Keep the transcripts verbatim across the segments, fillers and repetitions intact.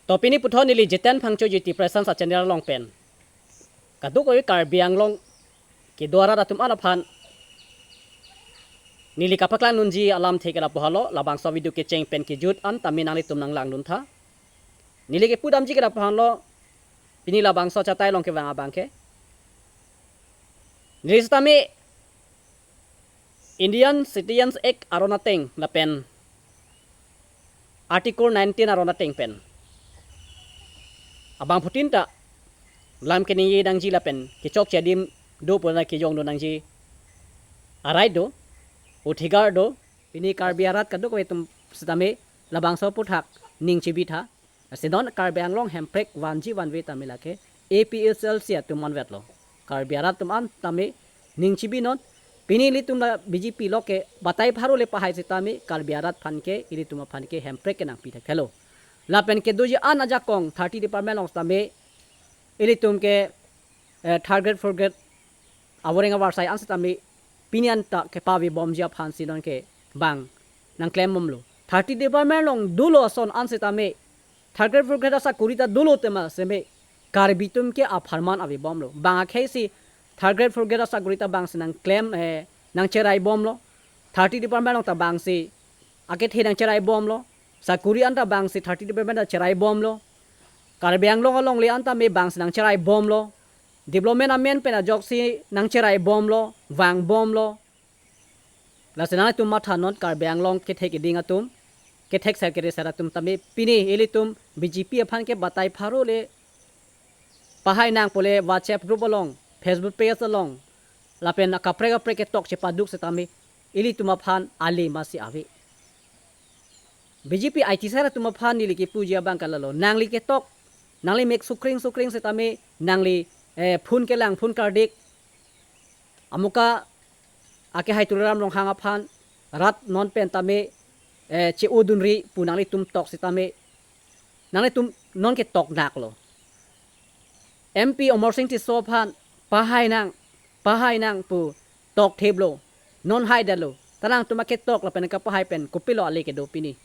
To pini puthot neli Jiten Phangcho Jyoti Presence a-channel along pen kadokave Karbi Anglong kedo arat atum an aphan neli kapaklang nangji alamthe ke lapu helo, labangso video kecheng pen kejut an tame nanglitum nanglang duntha. Neli kepu damji ke lapu helo, pini labangso chatai along kevang abang ke, neli sitame Indian Citizens Act aron ateng lapen Article nineteen aron ateng pen abangphutin ta lam keningje nangji lapen kechokche adim do pu na kejong do nangji arai do, othigar do. Pini Karbi arat kadokave atum sitame labangso aphuthak ning chebitha. Lasi non Karbi Anglong Hemprek vanji vanve tame lake A P H L C atum anvetlo. Karbi arat atum an tame ning chebi non. Pini ilitum la B J P lo ke batai pharo le pahai sitame Karbi arat aphan ke, ilitum aphan ke Hemprek ke nangpi thekthelo. Lapen kedoji an ajakong thirty department along sitame ilitum ke, eh, third grade, fourth grade avoreng avarsai an sitame pini anta kepavebomji aphansi non ke bang nangklembomlo. Thirty department along dolo ason an sitame third grade, fourth grade asakori ta dolo tema seme Karbi atum ke apharman avebomlo. Bang akhei si third grade, fourth grade asakori ta bangsi nangklem, eh, nangcheraibomlo. Thirty department along ta bangsi akethe nangcheraibomlo. Sakori an ta bangsi thirty department ta cheraibomlo. Karbi Anglong alongle an tame bangsi nangcheraibomlo. Development amen pen ajoksi nangcheraibomlo, vangbomlo. Lasi nangtum matha non Karbi Anglong kethek keding atum, kethek ser kere ser atum tame pini ilitum B J P aphan ke batai pharo le pahai nang pule WhatsApp group along, Facebook page along, lapen akaprek kaprek ketok chepaduk setame ilitum aphan ale masi ave. B J P I T cell atum aphan neli kepuji abang ke lalo. Nangli ketok, nangli mek sukring sukring setame, nangli, eh, phone kelang, phone kardik. Amuka akehai Tuliram Ronghang aphan rat non pen tame, eh, che-o dunri pu nanglitum tok setame, nanglitum non ketok naklo. M P Amarsing Tisso aphan pahai nang, pahai nang pu tok theplo, non haidetlo. Ta nangtum aketok lapen kapahai pen kopilo ale kedo pini?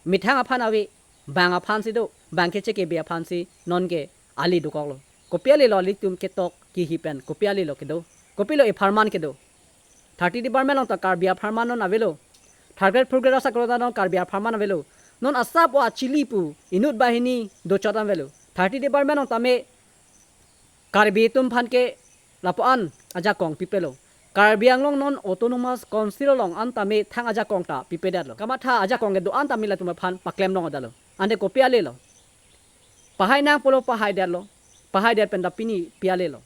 Methang aphan ave, bang aphansi do, bang kechekebe aphansi non ke ale dokoklo. Kopi alelo ilitum ketok kihi pen, kopi alelo kedo? Kopilo epharman kedo? Thirty department along ta Karbi apharman non avelo. Third grade, fourth grade asakori ta non Karbi apharman avelo. Non asap o achili pu inut banghini dochot an avelo. Thirty department along tame Karbi atum aphan ke lapu-an ajakong pipelo. Karbi Anglong non Autonomous Council along an tame thang ajakong ta pipedetlo. Kamatha ajakong kedo an tame latum aphan paklem longdetlo. Ante kopi alelo? Pahai nang pulo pahaidetlo. Pahaidet pen ta pini pi alelo?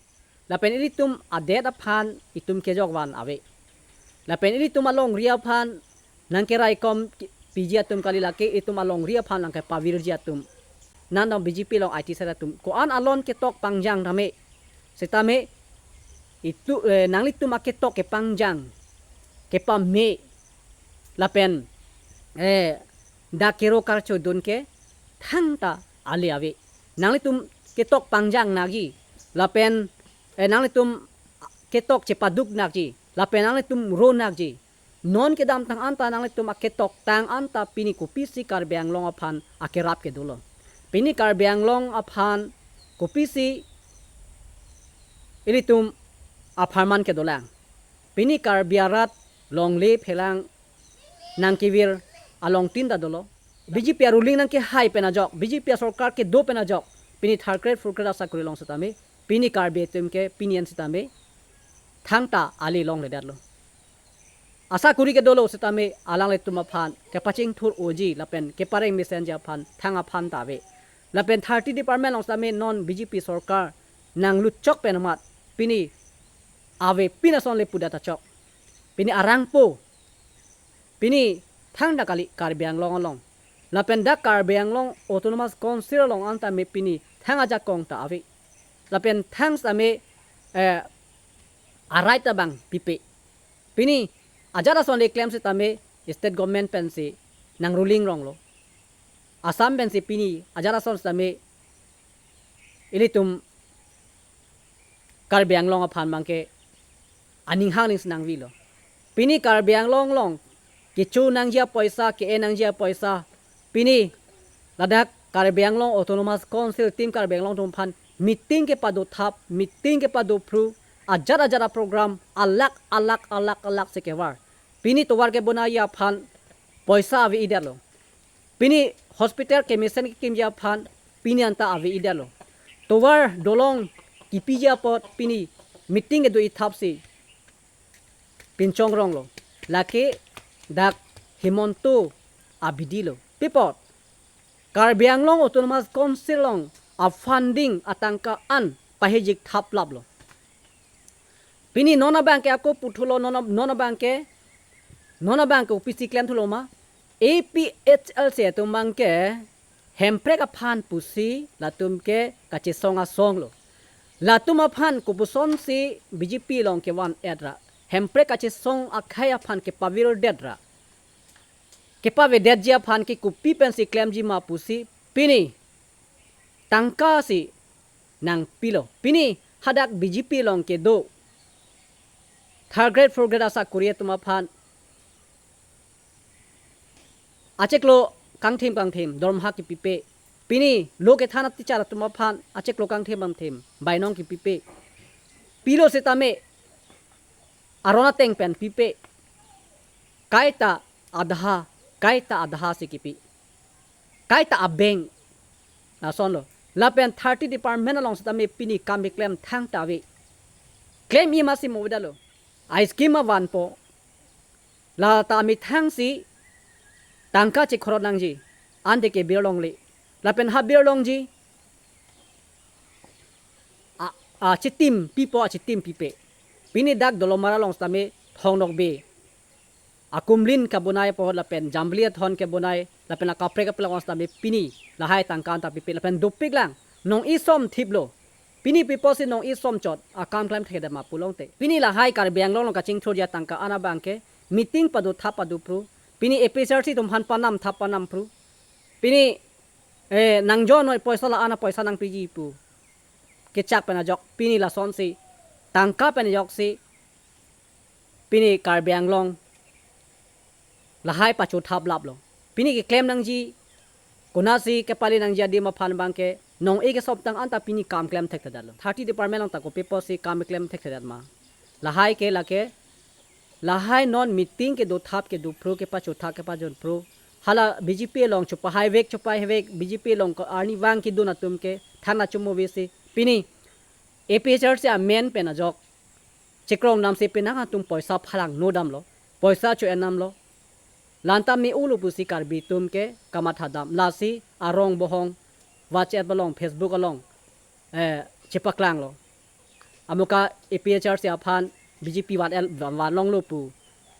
Lapen ilitum adet aphan itum kejok van ave. Lapen ilitum alongri aphan nangkeraikom piji atum kali, lake itum alongri aphan nangkepavirji atum. Nang dong B J P along I T cell atum ko-an alon ketok pangjang tame, setame itu, eh, nanglitum aketok kepangjang, kepame, lapen, eh, dak kero karchodun ke thangta ale ave. Nanglitum ketok pangjang nakji, lapen, eh, nanglitum ketok chepaduk nakji, lapen nanglitum ro nakji. Non kedamtang anta nanglitum aketok tang anta pini kopisi Karbi Anglong aphan akerap kedolo? Pini Karbi Anglong aphan kopisi ilitum apharman kedolang? Pini Karbi arat longle phelang nangkevir alongtin ta dolo. B J P a-ruling nangkehai pen ajok, B J P asorkar kedo pen ajok, pini third grade, fourth grade asakori long setame, pini Karbi atum ke pini an setame thangta ale longledetlo. Asakori kedolo setame alanglitum aphan kepachingthur oji lapen kepareng mesenji aphan thang aphan ta ave. Lapen thirty department along setame non B J P sorkar nanglut chok pen amat pini avepin ason le puda ta chok. Pini arangpo. Pini thangta kali Karbi Anglong along. Lapen dak Karbi Anglong Autonomous Council along an tame pini thang ajakong ta ave. Lapen thang setame, eh, arai ta bang pipe. Pini ajat ason le klem setame state government pensi nang-ruling ronglo. Assam pensi pini ajat ason setame ilitum Karbi Anglong aphan abangke aning hangning si nangvilo. Pini Karbi Anglong along kecho nangji apoisa, ke-e nangji apoisa, pini ladak Karbi Anglong Autonomous Council, Team Karbi Anglong atum aphan meeting kepado thap, meeting kepado phru, ajat ajat a-program, alak alak alak alak si kevar. Pini tovar kebonai aphan poisa ave-i detlo. Pini hospital kemesen kekimji aphan pini anta ave-i detlo. Tovar dolong kepiji apot pini meeting kedo-i thap si pinchong ronglo. Lake dak Himanta abidi lo. Pi apot Karbi Anglong Autonomous Council along a-funding atangka an pahejik thap laplo. Pini non abangke ako puthulo, non, non abangke, non abangke O P C klem thulo ma, A P H L C atum abangke Hemprek aphan pusi latum ke kachesong asong lo. Latum aphan kopuson si B J P along kevan-et ra, Hemprek kachesong akhei aphan kepavirdet ra, kepavedetji aphan ke kopi pensi klemji ma pusi pini tangka si nangpilo. Pini hadak B J P along kedo third grade, fourth grade asakori atum aphan achiklo kangthim kangthim dormoha kepipe. Pini lo kethan a-teacher atum aphan achiklo kangthim kangthim bainong kepipe. Pilo sitame aron ateng pen pipe. Kaita adha, kaita adha si kipi. Kaita abeng. Lasonlo. Lapen thirty department along sitame pini kam keklem thangta ave. Klem-i ma si mo-i detlo. A-scheme avanpo. Lata amethang si tangka chekhorot nangji. Ante ke birlongle. Lapen ha birlongji a, achitim pipo, achitim pipe. Pini dak Dolamara along sitame Thong Nokbe akumlin kabonai apot lapen Jambili Athon kabonai lapen akaprek kaprek along sitame pini lahai tangka anta pipe lapen dopiklang, nong-i som thiplo. Pini pi apotsi nong-i som chot akam klem thekthedet ma pulote, pini lahai Karbi Anglong along kachingthurji atangka an abangke meeting pado thap pado phru. Pini A P H L C atum aphan panam thap panam phru. Pini, eh, nangjonoi poisa la-an apoisa nangpiji pu kechak pen ajok pini lasonsi tangka pen ajoksi pini Karbi Anglong lahai pacho thap laplo. Pini keklem nangji, konatsi kepale nangji adim aphan abangke nong-i kesomtang anta pini kam klem thekthedetlo. Thirty department along ta kopi apotsi kam klem thekthedet ma? Lahai ke lake, lahai non meeting kedo thap kedo phru, kepacho thap kepajon phru. Hala B J P along chopahai vek chopahai vek, B J P along ko arnivang kedun atum ke than achumo vesi. Pini A P H L C amen pen ajok chekrong damsi penang atum poisa phalangno damlo, poisa cho-en damlo. Lanta me-olo pusi Karbi atum ke kamathadam. Lasi arong bohong WhatsApp along, Facebook along, eh, chepaklanglo. Amuka A P H L C aphan B J P van el, van, vanlonglo pu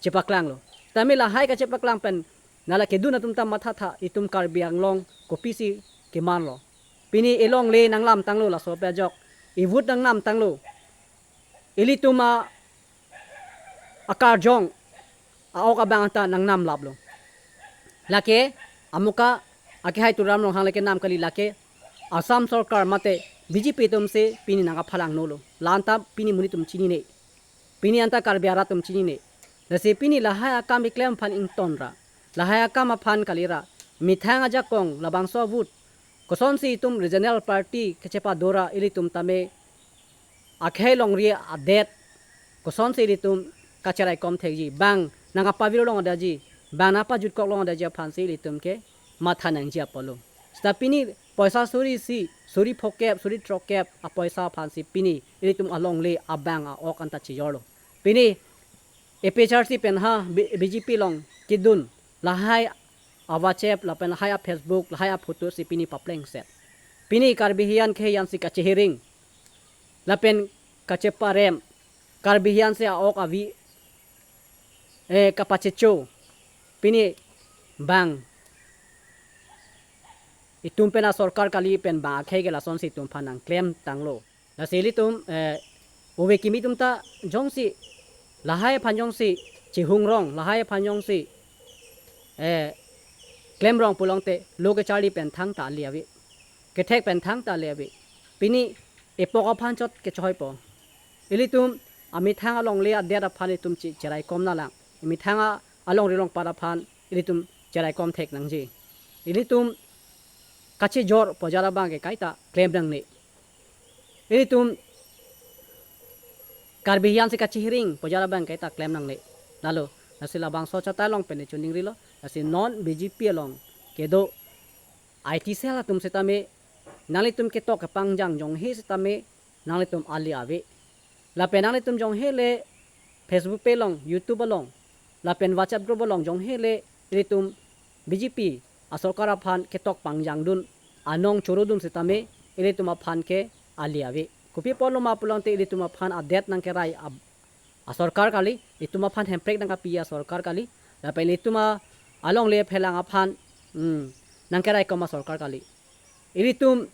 chepaklanglo. Tame lahai kachepaklang pen nala kedun atum ta mathatha, itum Karbi Anglong kopisi kemanlo. Pini elongle nanglamtanglo laso pe ajok. I-vote nangnamtanglo. Ilitum a, akarjong a-ok abang anta nangnam laplo. Lake amuka akehai Tuliram Ronghang lake nam kali, lake Assam Sorkar mate B J P atumsi pini nangkaphalangnolo. Lanta pini monit atum chinine. Pini anta Karbi arat atum chinine. Lasi pini lahai akam keklem aphan ingtonra, lahai akam aphan kalira, methang ajakong labangso a-vote kosonsi itum regional party kachepado ra ilitum tame akhei longri adet kosonsi ilitum kacheraikom thekji, bang nangkapavirlong detji, bang nangpajutkok long detji aphansi ilitum ke matha nangji apotlo. Seta pini poisa suri isi, suri phokep, suri throkkep apoisa aphansi pini ilitum alongle abang a-ok anta chejorlo. Pini A P H L C pen ha B-, B J P along kedun lahai a-WhatsApp lapen lahai a-Facebook, lahai a-photo si pini paplengset. Pini Karbi hiyan kheyan si kachehiring lapen kacheparem, Karbi hiyan si a-ok avi, eh, kapachecho. Pini bang itum pen asorkar kali pen bang akhei ke lasonsi itum aphan nangklemtanglo. Lasi ilitum, eh, ove kimi atum ta jongsi lahai aphan jongsi chehungrong, lahai aphan jongsi, eh, klemrong pulote lo kecharli pen thangta ale ave, kethek pen thangta ale ave. Pini epok aphan chot kechoipo. Ilitum amethang alongle adet aphan itum che-, cheraikom nanglang. Amethang a-, alongri longpat aphan ilitum cheraikom thek nangji. Ilitum kachejor pu ajat abang ke kaita klem nangne. Ilitum Karbi hiyan si kachehiring pu ajat abang kaita klem nangne. Lalo, lasi labangso achethang along pen choningrilo, lasi non B J P along kedo I T cell atum setame, nanglitum ketok kepangjang jonghe setame, nanglitum ali ave. Lapen nanglitum jonghe le Facebook page along, YouTube along, lapen WhatsApp group along jonghe le ilitum B J P asorkar aphan ketok pangjangdun, anong chorodun setame, ilitum aphan ke ali ave. Kopi apotlo ma pulote ilitum aphan adet nangkerai ab-, asorkar kali, itum aphan hemprek nangkapi asorkar kali, lapen itum a-, alongle aphelang aphan, hmm, nangkerai kom asorkar kali. Ilitum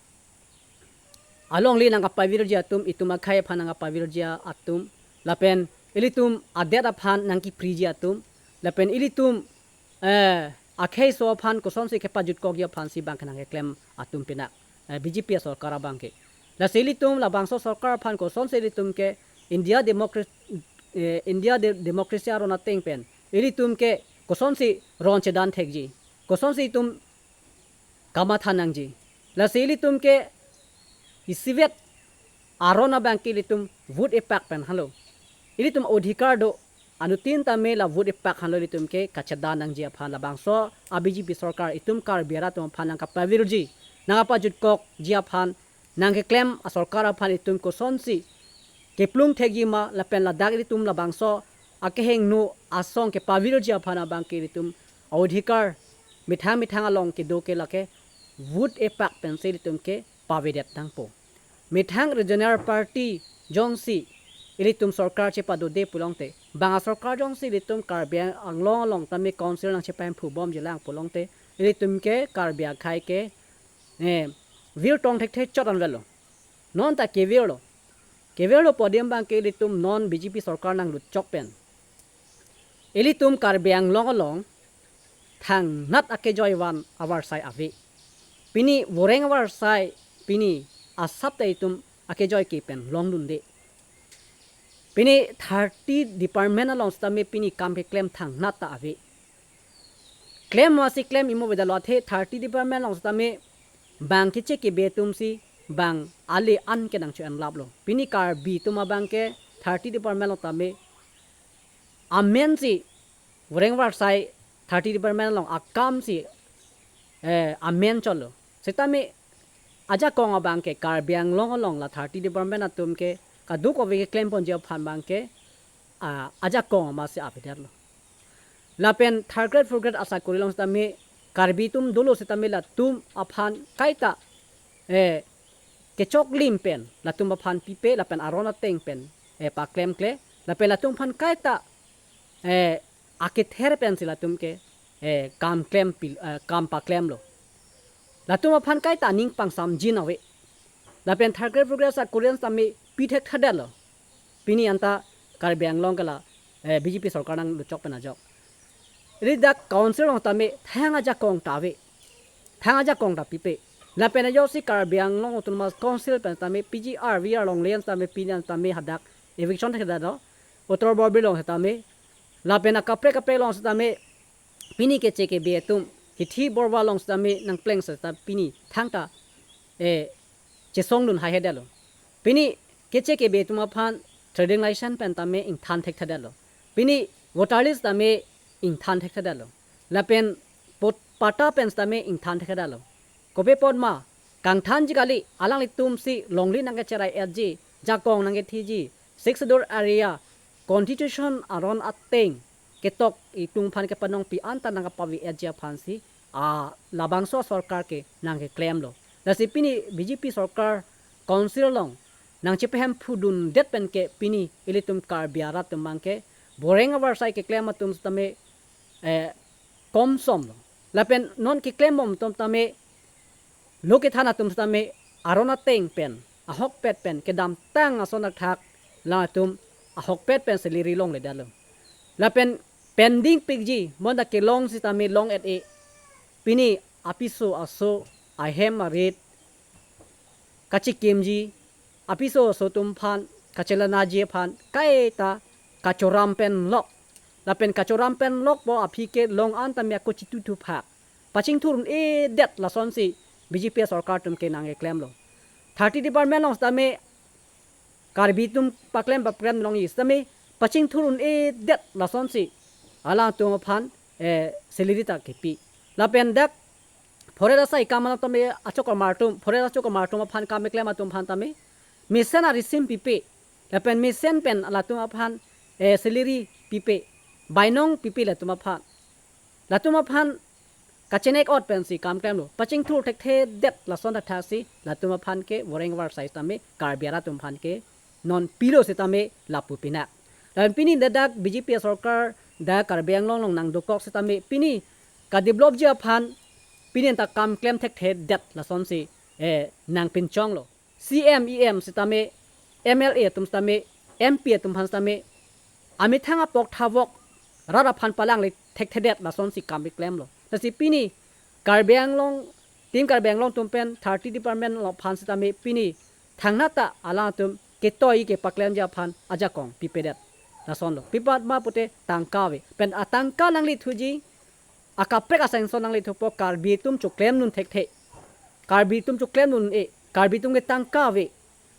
alongle nangkapavirji atum, itum akhei aphan nangkapavirji atum, lapen ilitum adet aphan nangkipriji atum, lapen ilitum, eh, akhei aso aphan kosonsi kepajutkokji aphansi bang kenang keklem atum pinak, eh, B J P asorkar abang ke. Lasi ilitum labangso sorkar aphan kosonsi ilitum ke India democracy, eh, India de-, democracy aron ateng pen ilitum ke kosonsi ron chedan thekji, kosonsi itum kamatha nangji. Lasi ilitum ke isivet aron abang ke ilitum vote epak pen henlo. Ilitum odhikar do, anuttin tame la vote epak henlo ilitum ke kachedan nangji aphan labangso a-B J P sorkar itum Karbi arat atum aphan nangkapavirji, nangkapajutkokji aphan nangkeklem asorkar aphan itum kosonsi keplung thekji ma lapen ladak ilitum labangso akehingno asong kepavirji aphan abang ke ilitum odhikar methang methang along kedo ke lake vote epak pensi ilitum ke pavedet nangpo. Methang regional party jongsi ilitum sorkar chepadode pulote, bang asorkar jongsi ilitum Karbi Anglong along tame council nangchepahemphu bomjilang pulote, ilitum ke Karbi akhei ke, eh, virtong thekthe chot anvetlo. Non ta kevirlo. Kevirlo pu adim abang ke ilitum non B J P sorkar nanglutchok pen ilitum Karbi Anglong along thangnat akejoi van avarsai ave. Pini voreng avarsai pini asap ta itum akejoi ke pen longdunde. Pini thirty department along setame pini kam keklem thangnat ta ave. Klem masi klem imo avedetlo, athe thirty department along setame bang keche kebe atumsi bang ale an ke nangcho-enlaplo. Pini Karbi atum abang ke thirty department along tame amen si, voreng avarsai thirty department along akam si, eh, amen chotlo. Setame ajakong abang ke Karbi Anglong along la thirty department atum ke kadokave keklemponji aphan abang ke, ah, ajakong masi avedetlo. Lapen third grade, fourth grade asakori along setame Karbi atum dolo setame latum aphan kaita, eh, kechoklim pen latum aphan pipe lapen aron ateng pen, eh, paklemkle, lapen latum aphan kaita, eh, akether pensi latum ke, eh, kam klem pil-, eh, kam paklemlo. Latum aphan kaita aning pangsamjin ave. Lapen third grade, fourth grade asakori along setame pi thekthedetlo. Pini anta Karbi Anglong ke la, eh, B J P sorkar nanglutchok pen ajok. Ri dak council along tame thang ajakong ta ave. Thang ajakong ta pipe. Lapen ajoksi Karbi Anglong Autonomous Council pen tame P G R, V R longle an tame pini an tame hadak eviction thekthedetlo. Uttar Borbil along setame. Lapen akaprek kaprek along setame pini keche kebe atum, hithi borwa along setame nangpleng seta pini thangta, eh, chesongdun haihedetlo. Pini keche kebe atum aphan trading license pen tame ingthan thekthedetlo. Pini voter list tame ingthan thekthedetlo. Lapen pot-, patta pen tame ingthan thekthedetlo. Kopi apot ma, kangthanji kali, alanglitumsi longle nangkecherai-etji, jakong nangkethiji, Sixth Schedule area, constitution aron ateng ketok itum aphan kepanongpi anta nangkapave-etji aphansi, ah, labangso sorkar ke nangkeklemlo. Lasi pini B J P sorkar council along nangchepahemphudundet pen ke pini ilitum Karbi arat atum abang ke voreng avarsai keklem atum setame, eh, komsomlo. Lapen non keklembom atum tame lo kethan atum setame aron ateng pen, ahokpet pen kedamtang ason athak latum ahokpet pensi liri longledetlo. Lapen pending pikji, bonta kelong setame long-et-e. Pini apiso aso, ahem arit kachekimji, apiso aso atum aphan kachelanji aphan kaita kachoram pen lok. Lapen kachoram pen lokpo aphi ke long an tame ako chitutuphak. Pachingthur un-edet lasonsi B J P sorkar atum ke nangkeklemlo. Thirty department along sitame Karbi atum paklem paklem longji sitame pachingthur un-edet lasonsi alangtum aphan, eh, salary ta kipi. Lapen dak forest asai kam atum tame achok amar atum, forest achok amar atum aphan kam keklem atum aphan tame mesen arisim pipe. Lapen mesen pen latum aphan, eh, salary pipe. Bainong pipe latum aphan. Latum aphan kachenek ot pensi kam klemlo. Pachingthur thekthedet lason thakthaksi latum aphan ke voreng varsai sitame Karbi arat atum aphan ke non pilo sitame lapu pinak. Lapen pini dak B J P sorkar dak Karbi Anglong along nangdokok sitame pini kadevelopji aphan pini ta kam klem thekthedet lasonsi, eh, nangpinchonglo. C M, E M sitame, M L A atum sitame, M P atum aphan sitame, amethang apok thavok rat aphan palangli thekthedet lasonsi kam keklemlo. Lasi pini Karbi Anglong, Team Karbi Anglong atum pen thirty department along aphan sitame pini thangnat ta alangtum ketoi kepaklemji aphan ajakong pipedet lasonlo. Pi apot ma pute tangka ave. Pen atangka nangli thuji, akaprek a-sanction nangli thupo, Karbi atum choklem un-e thekthe. Karbi atum choklem un-e, Karbi atum ke tangka ave.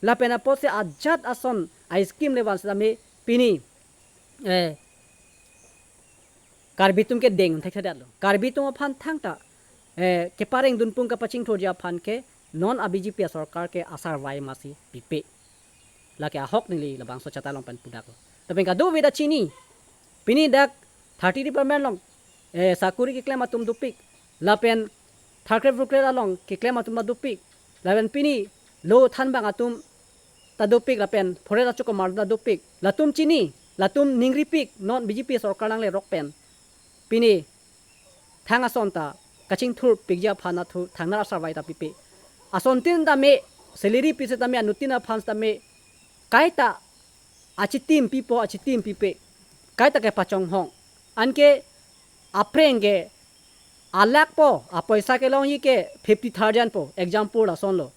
Lapen apotsi ajat ason a-scheme le van sitame pini, eh, Karbi atum ke deng thekthedetlo. Karbi atum aphan thangta, eh, kepareng dunpung kapachingthurji aphan ke non a-B J P sorkar ke asarvai masi pipe. Lake ahok neli labangso chatai along pen pudaklo. Lapen kadokave ta chini. Pini dak thirty department along, eh, sakuri keklem atum dopik. Lapen third grade, fourth grade along keklem atum ta dopik. Lapen pini lo thanbang atum ta dopik, lapen forest achok amar ta dopik. Latum chini, latum ningripik, non B J P sorkar nanglerok pen. Pini thang ason ta kachingthur pikji aphan athu thangnat asarvai ta pipe. Asontin tame, salary pi sitame, anuttin aphan sitame, kaita achitim pipo, achitim pipe. Kaita kepachonghong. Anke aphreng ke alakh po, apoisa kelongji ke fifty thousand po, example lasonlo.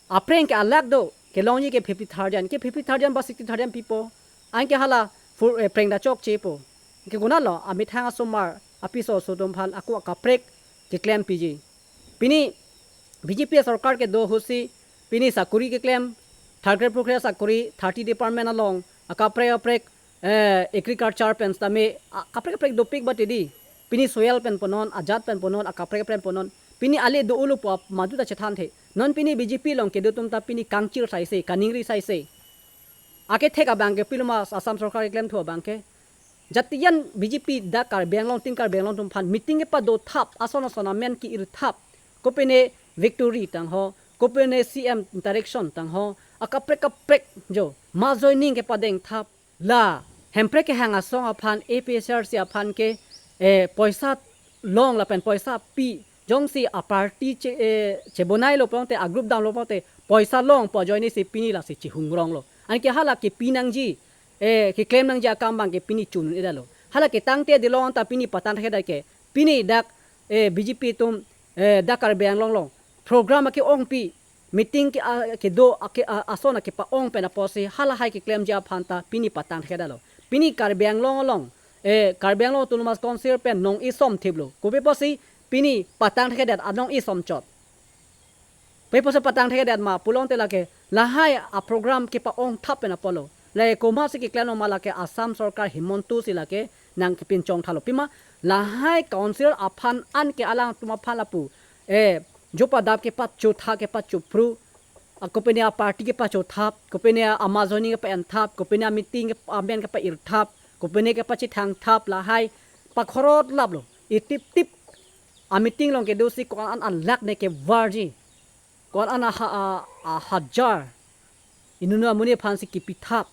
Aphreng ke alakh do, kelongji ke fifty thousand, ke fifty thousand ba sixty thousand pipo. Anke hala fur, eh, phreng ta chokchepo. Ke konatlo, amethang asomar, apiso aso atum aphan ako akaprek keklem piji. Pini B J P sorkar kedo ahutsi, pini sakuri keklem, third grade, fourth grade sakuri, thirty department along, akaprek kaprek, eh, agriculture pen sitame, a-, kaprek kaprek dopik ba tidi. Pini soil pen ponon, ajat pen ponon, akaprek pen ponon. Pini ale do-olo pu ap-, madu ta chethanthe. Non pini B J P along kedo atum ta pini kangchir saise, kaningri saise. Akethek abang ke piloma Assam sorkar keklemthu abang ke. Jatijan B J P dak Karbi Anglong, Team Karbi Anglong atum aphan meeting kepado thap, ason ason amen ki-ir thap. Kopine victory tangho, kopine C M direction tangho, akaprek kaprek jo, mass joining kepadeng thap. La Hemprek kehang asong aphan, A P H L C aphan ke, eh, poisa long lapen poisa pi, jongsi a-party che, eh, chebonailo pulote, a-group damlo pulote, poisa long pu ajoinesi pini lasi chihungronglo. Anke hala kepi nangji, eh, keklem nangji akam abang ke pini chun-un-edetlo. Hala ketangte dilong ta pini patang thekthedet ke, pini dak, eh, B J P atum, eh, dak Karbi Anglong along program ake-ongpi, meeting ke, a, kedo ake, a, ason ake pa-ong pen apotsi halahai keklemji aphan ta pini patang thekthedetlo. Pini Karbi Anglong along, eh, Karbi Anglong Autonomous Council pen nong-e somthiplo. Kopi apotsi pini patang thekthedet anong-e somchot. Pi apotsi patang thekthedet ma pulote lake lahai a-program kepa-ong thap pen apotlo. Lake komatsi keklemlo ma, lake Assam sorkar Himanta si lake nangkepinchong thalo. Pima lahai council aphan anke alangtum aphan lapu, eh, jo padap kepacho tha, kepacho phru, a, kopine a-party kepacho thap, kopine a-mass joining kepa-en thap, kopine a-meeting ke-, amen kepa-ir thap, kopine kepachethang thap, lahai pakhorot laplo. Itip tip a-meeting along kedosi ko-an an lakh ne kevarji, ko-an an aha-, a, a hajar, inunu amonit aphansi kepi thap,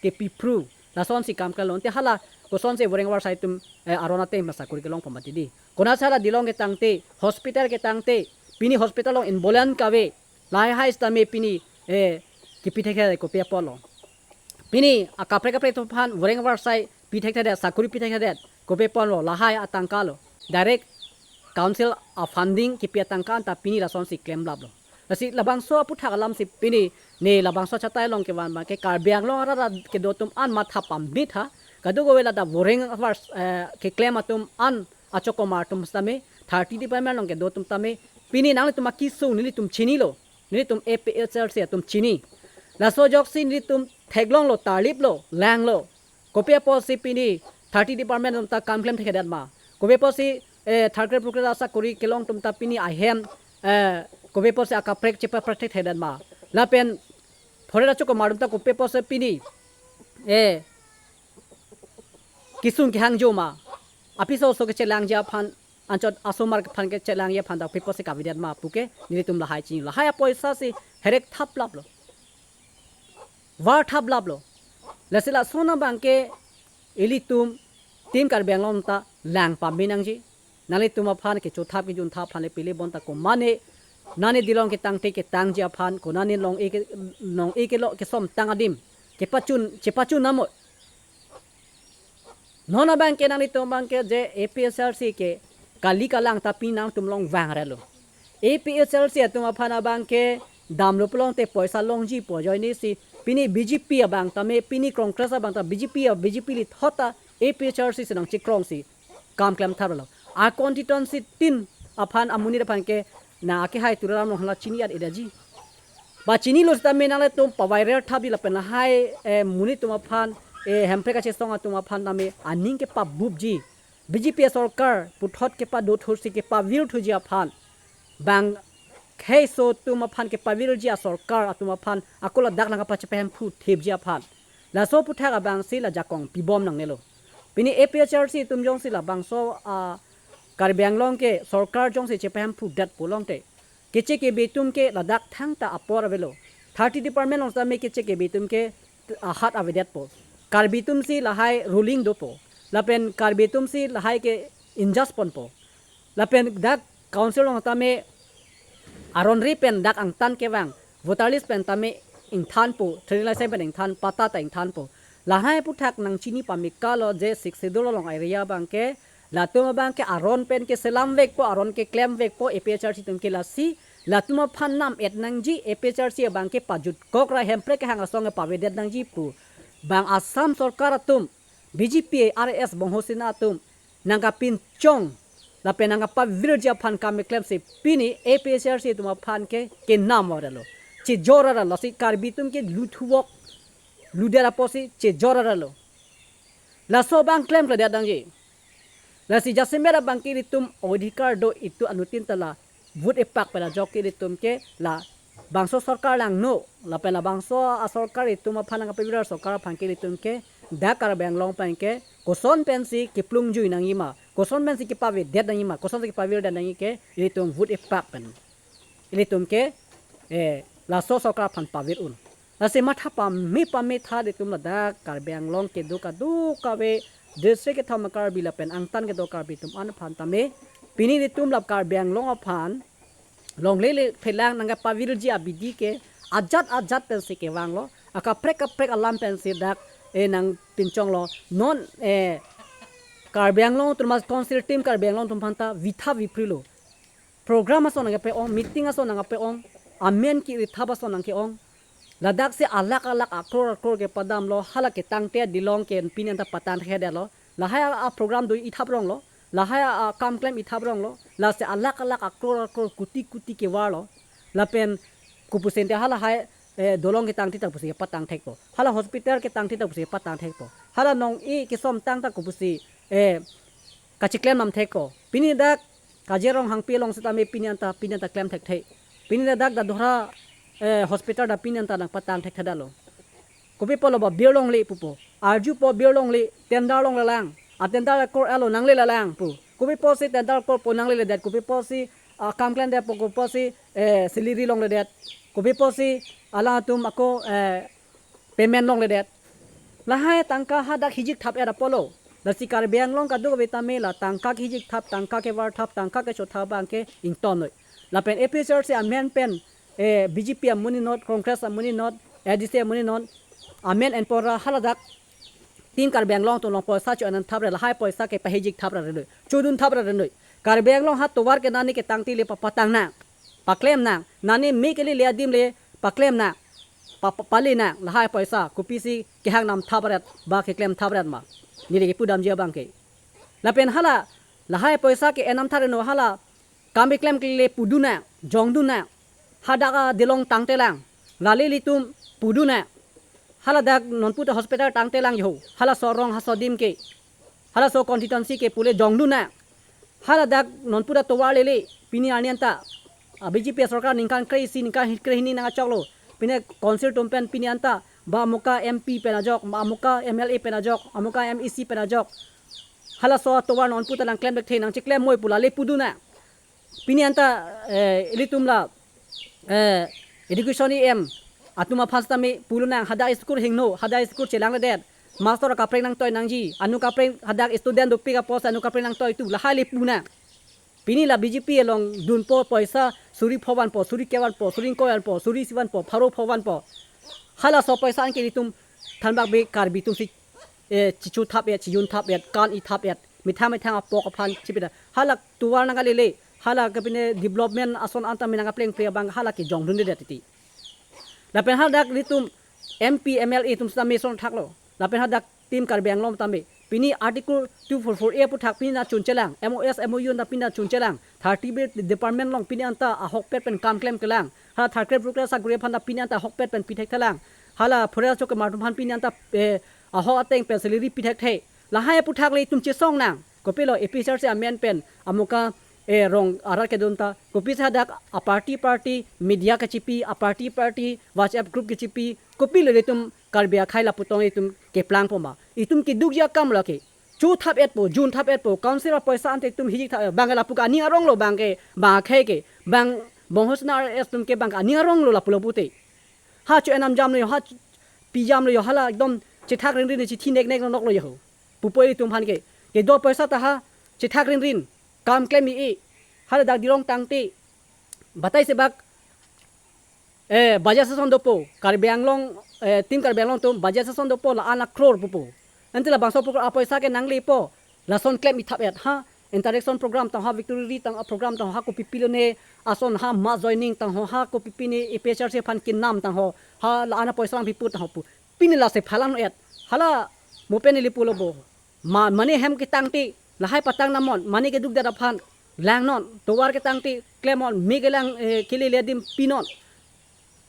kepi phru, lasonsi kam klem lo. Ante hala kosonsi voreng varsai atum, eh, aron ateng ma sakuri kelong pama tidi. Konatsi hala dilong ketangte, hospital ketangte, pini hospital along ambulance kave, lahai sitame pini, eh, kepi thekthedet, kopi apotlo. Pini akaprek kaprek atum aphan voreng varsai pi thekthedet, sakuri pi thekthedet, kopi apotlo, lahai atangkalo. Direct council a-funding kepi atangka anta pini lasonsi klemlaplo. Lasi labangso aphuthak alamsi pini ne labangso chatai along kevan abang ke Karbi Anglong arat kedo atum an matha pambitha. Kadokave ladak voreng vars, eh, keklem atum an achok amar atum sitame, thirty department along kedo atum tame, Pini nanglitum akesung nelitum chinilo. Nelitum A P H L C atum chini. Laso ajoksi nelitum theklonglo, tarliplo, langlo. Kopi apotsi pini thirty department atum ta kam klem thekthedet ma? Kopi apotsi, eh, third grade, fourth grade asakori kelong atum ta pini ahem, eh, kopi apotsi akaprek chepaprek thekthedet ma? Lapen phore ra choko mardum ta kopi apotsi pini, eh, kesung kehangjo ma? Apiso oso kechelangji aphan, anchot asomar aphan kechelangji aphan ta kopi apotsi kavedet ma puke nelitum lahai chini. Lahai apoisa si herek thaplaplo, var thaplaplo. Lasi lason abangke ilitum Team Karbi Anglong ta lang pame nangji. Nanglitum aphan kechothap kejunthap aphan le pili bonta komane, nani dilong ketangte ketangji aphan, konane long-e ke, long-e kelo kesom tang adim kepachun, chepachun namo. Non abangke nanglitum abangke je A P H L C ke kali kalang ta pini nangtum along vang relo. A P H L C atum aphan abangke damlo pulote poisa longji pu ajoine si pini B J P abang tame, pini Congress abang ta B J P a, B J P lithot ta A P H L C si nangchekrongsi kam klem tharlo. A constituency tin aphan amonit aphan ke na akehai Tuliram Ronghang la chini at edaji. Ba chinilo sitame nanglitum paviral thapji lapen lahai, eh, monit atum aphan, eh, Hemprek kachesong atum aphan tame aning kepabupji. B J P asorkar puthot kepadothursi kepavirthuji aphan, bang kheiso atum aphan kepavirji asorkar atum aphan ako ladak nangkapachepahemphu thipji aphan, laso aputhak abangsi la jakong pibom nangnelo. Pini A P H L C atum jongsi labangso a Karbi Anglong ke sorkar jongsi chepahemphudet pulote, keche kebe atum ke ladak thangta apor avelo. Thirty department along sitame keche kebe atum ke ahat avedetpo. Karbi atum si lahai ruling dopo. Lapen Karbi atum si lahai ke injustice ponpo. Lapen dak council along tame aron ri pen dak angtan kevang, voter list pen tame ingthanpo, trading license pen ingthan, patta ta ingthanpo. Lahai aputhak nangchini pamekalo je Sixth Schedule along area abangke, latum abangke aron pen keselam vekpo, aron keklem vekpo, A P H L C atum ke lasi, latum aphan nam et nangji, A P H L C abangke pajutkok ra Hemprek kehang asong ke pavedet nangji pu. Bang Assam sorkar atum, B J P, R S S, Bongho Sena atum nangkapinchong lapen nangkapavirji aphan kam keklemsi pini A P H L C atum aphan ke kenam varlo. Chejor ralo, si Karbi atum ke luthuwok, luder apotsi chejor ralo. Laso abang klemkledet nangji. Lasi jasemet abangke ilitum odhikar do, itum anuttin ta la vote epak pen ajok ke ilitum ke labangso sorkar langno, lapen labangso asorkar itum aphan nangkapaviral sorkar aphan ke ilitum ke dak Karbi Anglong pen ke koson pensi keplungjui nangjima, koson pensi kepavedet nangjima, kosonsi kepavirdet nangji ke ilitum vote epak pen ilitum ke, eh, laso sorkar aphan pavir un. Lasi matha pame pame tha ilitum ladak Karbi Anglong kedo kadokave district kethom Karbi lapen angtan kedo Karbi atum an aphan tame, pini ilitum la Karbi Anglong aphan longle le phelang nangkapavirji abidi ke ajat ajat pensi kevanglo, akaprek kaprek alam pensi dak, eh, nangpinchonglo. Non, eh, Karbi Anglong Autonomous Council Team Karbi Anglong atum aphan ta vitha viprilo. Program ason nangkape-ong, meeting ason nangkape-ong, amen ke-ithap ason nangke-ong. Ladak si alakh alakh akror akror kepadamlo, hala ketangte dilong ke pini anta patang thekthedetlo. Lahai a, a program do ithap ronglo, lahai a, a kam klem ithap ronglo, lasi alakh alakh akror akror kuti kuti kevarlo. Lapen kopusinte halahai, eh, dolong ketangte ta pusi patang thekpo. Hala hospital ketangte ta pusi patang thekpo. Hala nong-e kesom tang ta kopusi, eh, kachiklem nam thekpo. Pini dak Kajir Ronghangpi along sitame pini anta, pini anta klem thekthe. Pini dak Dadora, eh, hospital ta pini anta nangpatang thekthedetlo. Kopi pulo ba birlongle pupo. Arjupo birlongle, tender longlelang. A tender akor alo nanglelelang pu. Kopi pusi tender akor po nangleledet. Kopi pusi, ah, kam klemdet po, kopi pusi, eh, salary longledet. Kopi pusi alangtum ako, eh, payment longledet. Lahai tangka hadak hijik thap era pulo. Lasi Karbi Anglong kadokave tame la tangka kehijik thap, tangka kevar thap, tangka kecho thap abangke ingtonnoi. Lapen A P H L C amen pen, eh, B J P amonit non, Congress amonit non, A D C amonit non, amen enpon ra haladak Team Karbi Anglong atum along poisa cho-en thap re, lahai poisa ke pahijik thap ra renoi, chodun thap ra renoi. Karbi Anglong ha tovar ke nani ketangte le pa-, patang nang, paklem nang, nani me kele le adim le paklem nang, pa, pa, pale nang, lahai poisa kopisi kehang nam thap ret, ba keklem thap ret ma. Neli kepudamji abangke. Lapen hala, lahai poisa ke-en nam thap reno hala, kam keklem kele pudun nang, jongdun nang. Hadak adelong tangtelang. Lale ilitum pudun nang. Haladak nonputa hospital tangtelang jo. Halaso arong halaso adim ke, halaso constituency ke pule jongdun nang. Haladak nonputa tovar lele, pini arni anta, ah, B J P sorkar ningkan kre-isi, ningkan kre-hini nangkachoklo. Pini council atum pen pini anta, ba amuka M P pen ajok, ba amuka M L A pen ajok, amuka M A C pen ajok. Halaso tovar nonputa nangklem thekthe, nangcheklem moi pu lale pudun nang. Pini anta, eh, ilitum la, eh, education E M atum aphan sitame pulo nang, hadak school hingno, hadak school chelangledet. Master akaprek nangtoi nangji, anut kaprek hadak student dopik apotsi anut kaprek nangtoi tu, lahai le pu nang. Pini la B J P along dunpo poisa suri pho vanpo, suri kep vanpo, suri ingkoi vanpo, suri isi vanpo, pharo pho vanpo. Halaso poisa anke ilitum thanbak be Karbi atumsi, eh, chichu thap-et, chijun thap-et, kan-i thap-et, methang methang apok aphan chipida. Hala tovar nangkalele, hala ke pine development ason anta menang kapleng pre abang hala ke jongdundedet titi. Lapen hadak ilitum M P M L A atum sitame son thaklo. Lapen hadak Team Karbi Anglong tame. Pini Article two four four A aputhak pini nangchunchelang. M O S, M O U anta pini nangchunchelang. Thirty-eight department along pini anta ahokpet pen kam klemklelang. Ha third grade, fourth grade sakori aphan ta pini anta ahokpet pen pi thekthelang. Hala forest chok kemartum aphan pini anta, eh, ahok ateng pen salary pi thekthe. Lahai aputhak le itum chesong nang. Kopilo A P H L C amen pen amuka, eh, rong arat kedun ta. Kopisi hadak a party party media kachipi, a party party WhatsApp group kachipi. Kopilo ilitum Karbi akhei lapu tong itum keplangpo ma. Itum kedukji akam lake. Chu thap-etpo, jun thap-etpo, council apoisa ante itum hiji thap, bang lapu ke aning aronglo bang ke, bang akhei ke, bang Bongho Sena R S atum ke bang ke aning aronglo lapu lapu te. Ha chu enam jamlo jo, ha chu pi jamlo jo, hala ekdom chethak rinrin chithi neknek noklo jo. Pupo itum aphan ke. Kedo poisa ta ha chethak rinrin, kam klem-i-i. Haladak dilong tangte. Batai sebak, eh, budget session dopo, Karbi Anglong, eh, Team Karbi Anglong atum budget session dopo la-an a crore pupo. Ante labangso pu apoisa ke nanglepo, lason klem-i thap-et ha, interaction program tangho, victory tang program tangho, ha kopi pilone, ason ha mass joining tangho, ha kopi pine A P H L C aphan kenam tangho, ha la-an apoisa nangpipo tangho pu. Pini lasi phalang-et, hala mo pen ili pulo bo. Ma, mane hem ketangte, lahai patang namnon, mane kedukdet aphan, langnon, tovar ketangte, klemnon, me kelang, eh, kelele adim pinon.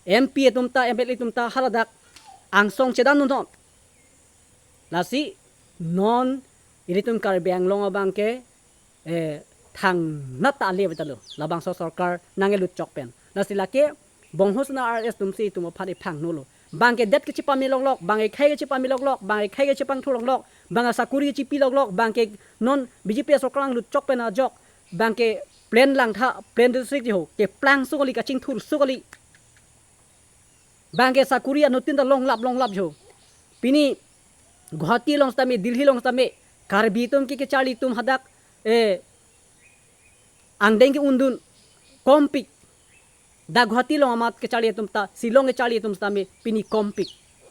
M P atum ta, M L A atum ta, haladak angsong chedan non. Lasi, non, ilitum Karbi Anglong abang ke, eh, thangnat ta ale betalo, labangso sorkar nangkelut chok pen. Lasi lake, Bongho Sena R S atumsi itum aphan iphangnolo. Bang ke det kechepame loklok, bang ke khei kechepame loklok, bang ke khei kechepangthu loklok, bang ke sakori kechepi loklok, bang ke non B J P sorkar nanglut chok pen ajok, bang ke plain Langtha, plain district jo, keplangso kali, kachingthurso kali. Bang ke sakori anuttin ta longlap longlap jo. Pini Guwahati along sitame, Delhi along sitame, Karbi atum ke kecharli atum hadak, eh, angdeng ke-undun, kompik. Dak Guwahati along amat kecharli atum ta, Shillong kecharli atum sitame, pini kompik.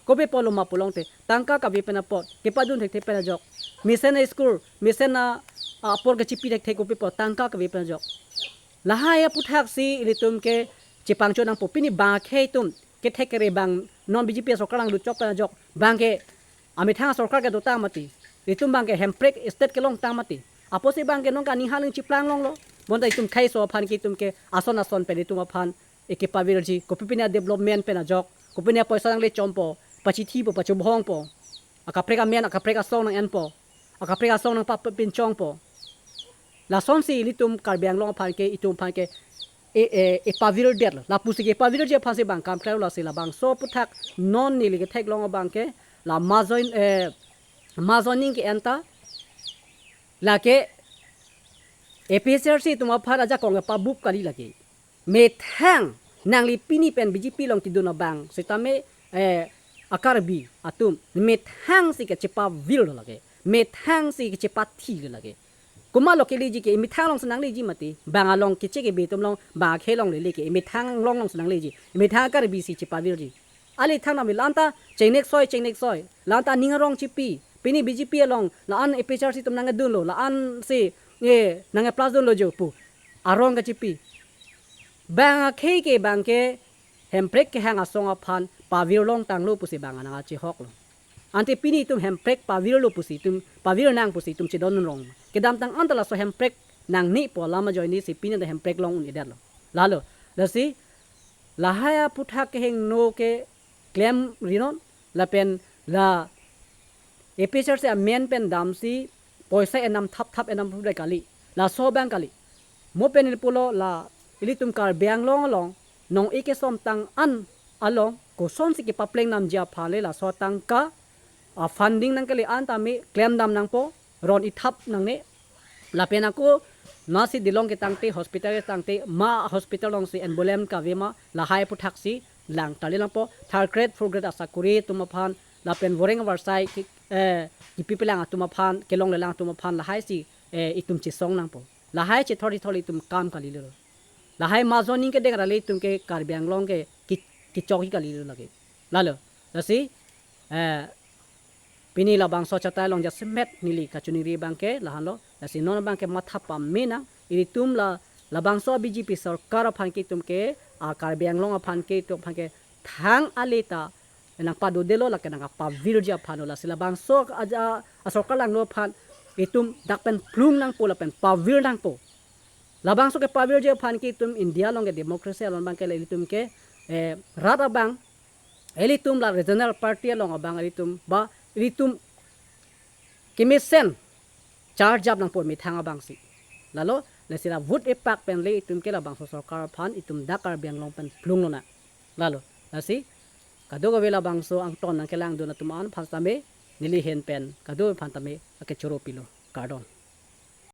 Kopi pulo ma pulote, tangka kave pen apot, kepadun thekthe pen ajok. Mesen a-school, mesen a, apor kechepi thekthe kopi pu, tangka kave pen ajok. Lahai aputhak si ilitum ke chepangcho nangpo, pini bang akhei atum, kethek kere bang, non B J P sorkar nanglut chok pen ajok, bang ke, amethang sorkar kedotang mati. Itum bang ke hemprek state kelongtang mati. Apotsi bang ke nonke aning haling chiplang longlo. Bonta itum kheiso aphan ke itum ke ason ason pen itum aphan eke pavirji. Kopi pine development pen ajok. Kopi pine poisa nangle chompo. Pachithipo, pachobhongpo. Akaprek amen, akaprek asong nang-enpo. Akaprek asong nangpapinchongpo. Lasonsi ilitum Karbi Anglong aphan ke, itum aphan ke, e, e, e pavirdet lo. Lapusi ke pavirji aphansi bang kam klem lasi labangso aputhak non neli ketheklong abang ke, la mass join, eh, mass joining ke-en ta, lake A P H L C atum aphan ajakong kepabup kali lake. Methang nangli pini pen B J P along kedun abang sitame, eh, a-Karbi atum methangsi kechepavirlo lake. Methangsi kechepathilo lake. Komatlo keleji ke, emethang alongsi nangleji mati. Bang along keche kebe atum along, bang akhei along lele ke, emethang along alongsi nangleji. Emethang a-Karbi si chepavirji. Ali thangnat me la-anta chengnek soi, chengnek soi. La-anta aning arong chipi. Pini B J P along, la-an A P H L C atum nangdunlo, la-ansi, eh, nang-plus dunlo jo pu. Arong kachipi. Bang akhei ke bang ke hemprek kehang asong aphan pavir longtanglo pusi bang nangkachehoklo. Ante pini itum hemprek pavirlo pusi itum, pavir nang pusi itum chedon rong. Kedamtang anta laso hemprek nangne pu alam ajoine si pini ta hemprek long un-edetlo. Lalo, lasi lahai aphuthak kehingno ke klemri non, lapen la A P H L C amen pen damsi poisa enam thapthap enam phude kali. Laso abang kali. Mo pen ili pulo la ilitum Karbi Anglong along nong-e kesom tang an along kosonsi kepapleng namji aphan le laso atangka a funding nangkele an tame klemdam nangpo, ron ithap nangne. Lapen ako nasi dilong ketangte, hospital ketangte, ma hospital alongsi embolem kave ma, lahai aphuthak si lang tali langpo. Third grade, fourth grade asakuri atum aphan, lapen voreng varsai ki, eh, kipi pelang atum aphan, kelong lelang atum aphan, lahai si, eh, itum chesong nangpo. Lahai chethor ithor itum kam kalilo. Lahai majoning kedeng arale itum ke Karbi Anglong ke ki, kichok kalilo lagi. Lalo, lasi, eh, pini labangso achatai along jasemet neli kachiningri abang ke lahenlo, lasi non abang ke matha pame nang, ilitum la, labangso B J P sorkar aphan ke itum ke, a Karbi Anglong aphan ke itum aphan ke thang ale ta nangpadodelo, lake nangpavirji aphanlo, lasi labangso aja, a sorkar langno aphan itum dak pen plung nangpo lapen pavir nangpo. Labangso kepavirji aphan ke itum India along ke democracy along abang ke la ilitum ke, eh, rat abang, ilitum la regional party along abang ilitum ba ilitum kemesen charjap nangpo methang abangsi. Lalo, lasi la vote epak pen le itum ke labangso sorkar aphan itum dak Karbi Anglong pen plung lonang. Lalo, lasi kadokave labangso angton nangkelangdun atum an aphan tame neli ahin pen kadokave aphan tame akechoro pilo. Kardom.